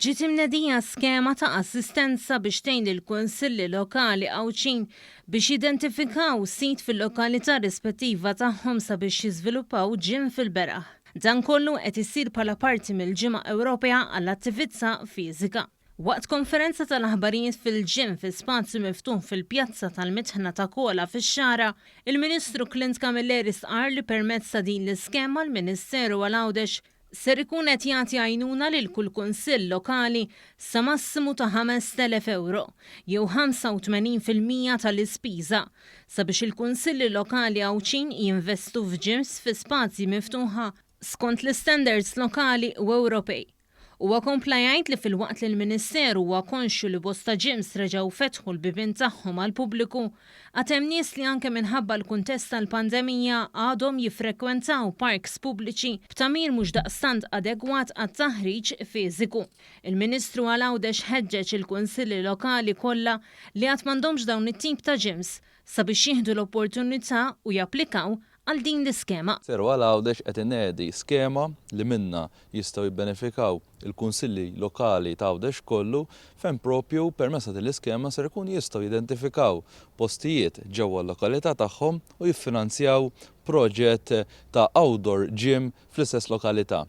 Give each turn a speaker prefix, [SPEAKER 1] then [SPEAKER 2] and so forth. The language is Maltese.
[SPEAKER 1] Ġiet imnedija skema ta' assistenza biex tgħin lill-kunsilli lokali Għawdxin biex jidentifikaw sit fil-lokalità rispettiva tagħhom sabiex jiżviluppaw gym fil-beraħ. Dan kollu qed isir bħala parti mill-Ġimgħa Ewropea għall-Attività Fiżika. Waqt konferenza tal-aħbarijiet fil-gym fi spazju miftuħ fil-Pjazza tal-Mitħna ta' Kola fix-Xagħra, il-Ministru Clint Camilleri stqarr li permezz ta' din l-iskema l-Ministeru għal Għawdex ser ikun qed jagħti għajnuna lil kull kunsill lokali sa massimu ta' 5,000 ewro, jew 85% tal-ispiża, sabiex il-kunsilli lokali Għawdxin jinvestu f'gyms fi spazji miftuħa skont l-istandards lokali u Ewropej. Huwa kompla jgħid li filwaqt li l-Ministeru huwa konxju li bosta gyms reġgħu fetħu l-bibien tagħhom għall-pubbliku, għad hemm nies li anke minħabba l-kuntest tal-pandemija għadhom jiffrekwentaw parks pubbliċi b'tagħmir mhux daqstant adegwat għat-taħriġ fiżiku. Il-Ministru għal Għawdex ħeġġeġ il-Kunsilli Lokali kollha li għad m'għandhomx dawn it-tip ta' gyms sabiex jieħdu l-opportunità u japplikaw għal din l-iskema.
[SPEAKER 2] Ministeru għal Għawdex qed inedi skema li minnha jistgħu jibbenefikaw il-Kunsilli Lokali ta' Għawdex kollu fejn propju permezz ta' din l-iskema ser ikunu jistgħu jidentifikaw postijiet ġewwa l-lokalità tagħhom u jiffinanzjaw proġett ta' outdoor gym fl-istess lokalità.